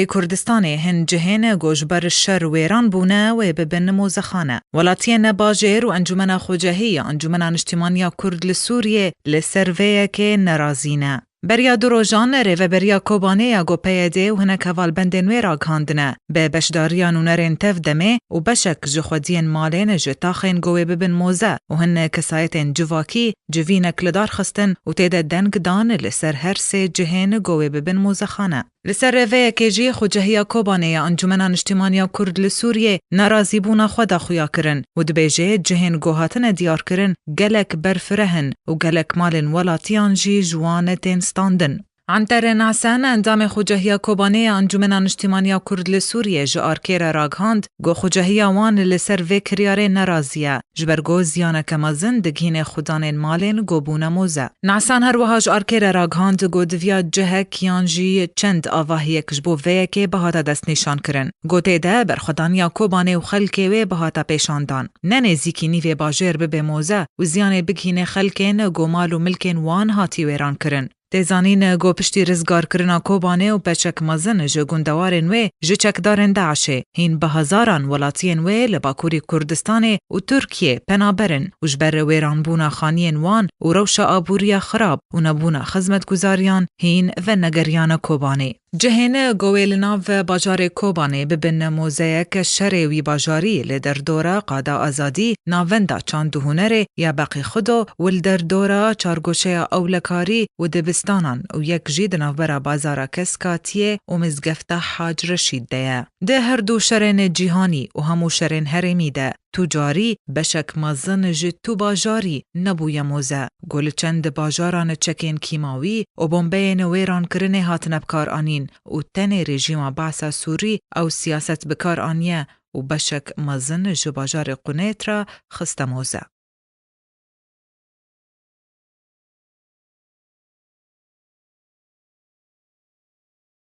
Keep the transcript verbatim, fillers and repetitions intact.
Kurdistanê hin cihên ku ji ber şer wêran bûne wê bibin mozexane. Welatiyên bajêr û Encûmena Xwecehî ya Encûmena Niştîmaniya Kurd li Sûriyê li ser vê yekê nerazî ne. Beriya du rojan rêveberiya Kobanê ya ku P Y D û hinek hevalbendên wê ragihandine, bi beşdariya nûnerên tev demê û beşek ji xwediyên malên ji taxên ku wê bibin moze û hin kesayetên civakî civînek li dar xistin û tê de deng dan li ser her sê cihên ku wê bibin mozexane. Li ser rêveyekê jî Xucehiya Kobanê ya Encûmena Niştîmaniya Kurd li Sûriyê nerazîbûna xwe da xuya kirin û dibêje cihên ku hatine diyarkirin gelek berfireh in û gelek malên welatiyan jî ji wan tên standin. Anter Nasen, endamê Xucehiya Kobanê ya Encûmena Niştîmaniya Kurd li Sûriyê ji arkê re ragihand ku xucehiya wan li ser vê kiryarê nerazî ye. Ji ber ku ziyaneke mezin digihîne xudanên malên ku bûne moze. Nasan her wiha ji arkê re ragihand ku diviya cihek yan jî çend avahiyek ji bo vê yekê bihata destnîşankirin. Ku tê de berxwedaniya Kobanê û xelkê wê bihata pêşandan. Ne nêzîkî nîvê bajêr bibe moze û ziyanê bigihîne xelkên ku mal û milkên wan hatî wêrankirin. Tê zanîn ku piştî rizgarkirina Kobanê û beşek mezin ji gundewarên wê ji çekdarên DAIŞê, hîn bi hezaran welatiyên wê li Bakurî Kurdistanê û Tirkiyê pena berin û ji ber wêranbûna xaniyên wan û rewşa aboriya xirab û nebûna xizmetguzariyan hîn venegeriyane Kobanê. Cihên ku wê li nav bajarê Kobanê bibin mozeyek şerê wî bajarî li derdora Qada Azadî, Navenda Çand û Hunerê ya Beqî Xudo, Wilderdora Çargoşeya Ewlekarî û dibistanan û yek jî di navbera Bazara Keskatiyê û Mizgefta Hac Reşîd de ye. Di her du şerên cîhanî û hemû şerên herêmî de tu carî beşek mezin ji tu bajarî nebûye moze. Ku li çend bajaran çekên kîmawî û bombeyên wêrankirinê hatine bikaranîn û tenê rejîma Basa Sûrî ew siyaset bikar aniye û beşek mezin ji bajarê Qunêt re xiste moze.